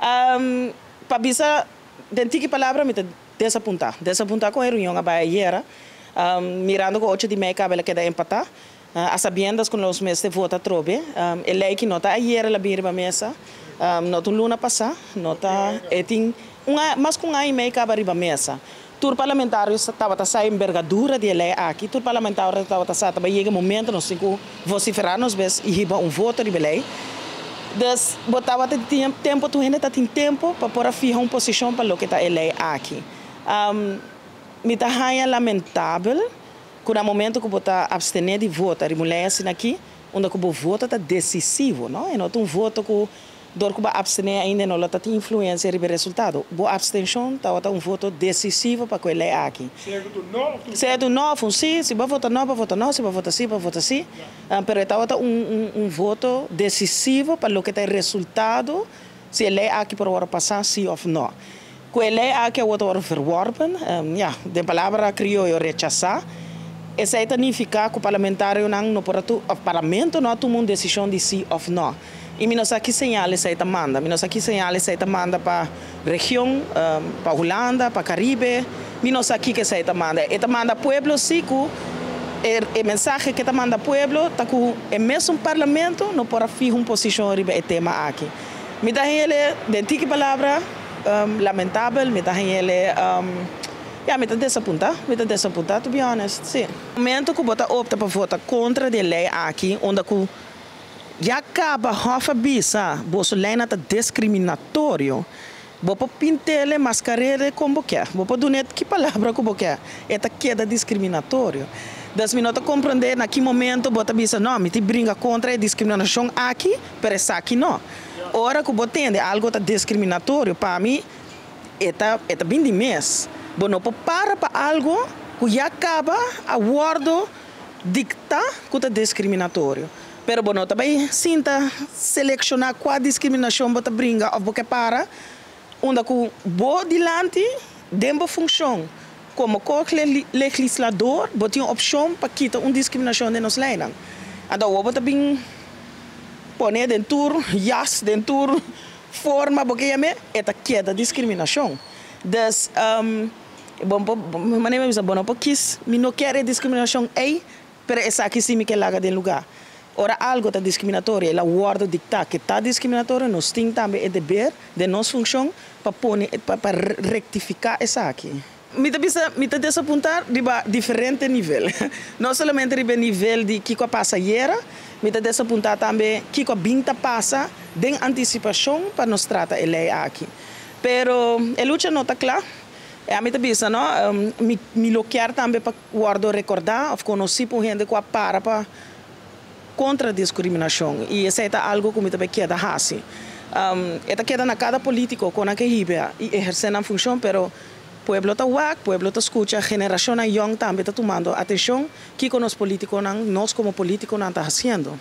Pa bisa den tiki palabra, mi ta desapuntá. Desapuntá ku e reunion a bai ayera, mirando ku 8 di mei kaba el a keda empatá. A sabiendas ku nos mester vota trobe. E lei ku no ta ayera el a bin riba mesa, no ta un luna pasá, no ta e tin un mas ku un aña i mei kaba riba mesa. Tur parlamentario tabata sa envergadura di e lei aki, tur parlamentario tabata sa ta yega momento nos tin ku vosiferá nos bes i hiba un voto riba e lei. Dus bo tabata tempu, tur hende tabatin tempu pa por a fiha un posishon pa loke ta e lei aki. Mi ta haña lamentabel ku na momento ku bo ta apstené di vota riba un lei asina aki, unda ku bo voto ta desisivo, no? E no ta un voto ku dor ku bo apstené ainda no ta tin influensia riba e resultado. Bo apstenshon tabata un voto desisivo pa ku e lei aki. Sea un no òf un sí, si bo vota no, bo vota no, si bo vota sí, bo vota sí. Pero tabata un voto desisivo pa loke ta e resultado, si e lei aki por awor pasa, sí òf no. Ku e lei aki a wòrdu verworpen, ja, den palabra krioyo, rechasá, esei ta nifiká ku parlamentarionan no por of parlamento no a tuma un desishon di sí òf no. I mi no sa ki señal esei ta manda. Mi no sa ki señal esei ta manda pa region, pa Hulanda, pa Karibe. Mi no sa kiko esei ta manda. E ta manda pueblo sí ku e mensahe ku e ta manda pueblo ta ku e mesun parlamento no por a fiha un posishon riba e tema aki. Mi ta hañ'é, den tiki palabra, lamentabel, mi ta hañ'é, ja, mi ta desapuntá, mi ta desapuntá, to be honest, sí. Momento ku bo ta opta pa vota kontra di e lei aki, unda ku ya kaba Hof a bisa, boso leinan ta diskriminatorio. Bo por pint'é, maskar'é kon bo ke. Bo por dun'é ki palabra ku bo ke. E ta keda diskriminatorio. Dus mi no ta komprondé na ki momento bo ta bisa, no, mi ta bringa kontra e diskriminashon aki, pero esaki no. Ora ku bo tende algu ta diskriminatorio, pa mi, e ta bin di mes. Bo no por para pa algu ku ya kaba a wòrdu diktá ku ta diskriminatorio. Pero bo no ta bai sinta selekshoná kua diskriminashon bo ta bringa òf bo ke para, unda ku bo dilanti den bo funshon komo legislador, bo tin opshon pa kita un diskriminashon den nos leinan. Anto bo ta bin pone den tur jas, den tur forma bo ke yam'é, e ta keda diskriminashon. Dus, bon, manera mi bisa, bo no por kis, mi no ke diskriminashon ei, pero esaki sí mi ke laga den lugá. Ora algu ta diskriminatorio, el a wòrdu diktá ku ta diskriminatorio, nos tin tambe e deber di nos funshon pa pone pa rektifiká esaki. Mi ta bisa, mi ta desapuntá riba diferente nivel. No solamente riba nivel di kiko a pasa ayera, mi ta desapuntá tambe kiko a bin ta pasa den antisipashon pa nos trata e lei aki. Pero e lucha no ta kla. E ami ta bisa, no, mi lo ke tambe pa wòrdu rekordá òf konosí pa hende ku a para pa kontra diskriminashon i esei ta algu ku mi tambe ke hasi. E ta keda na kada polítiko ku ke hiba i ehersé nan funshon, pero pueblo ta wak, pueblo ta skucha, generashon yòn tambe ta tumando atenshon kiko nos polítikonan, nos komo polítikonan ta hasiendo.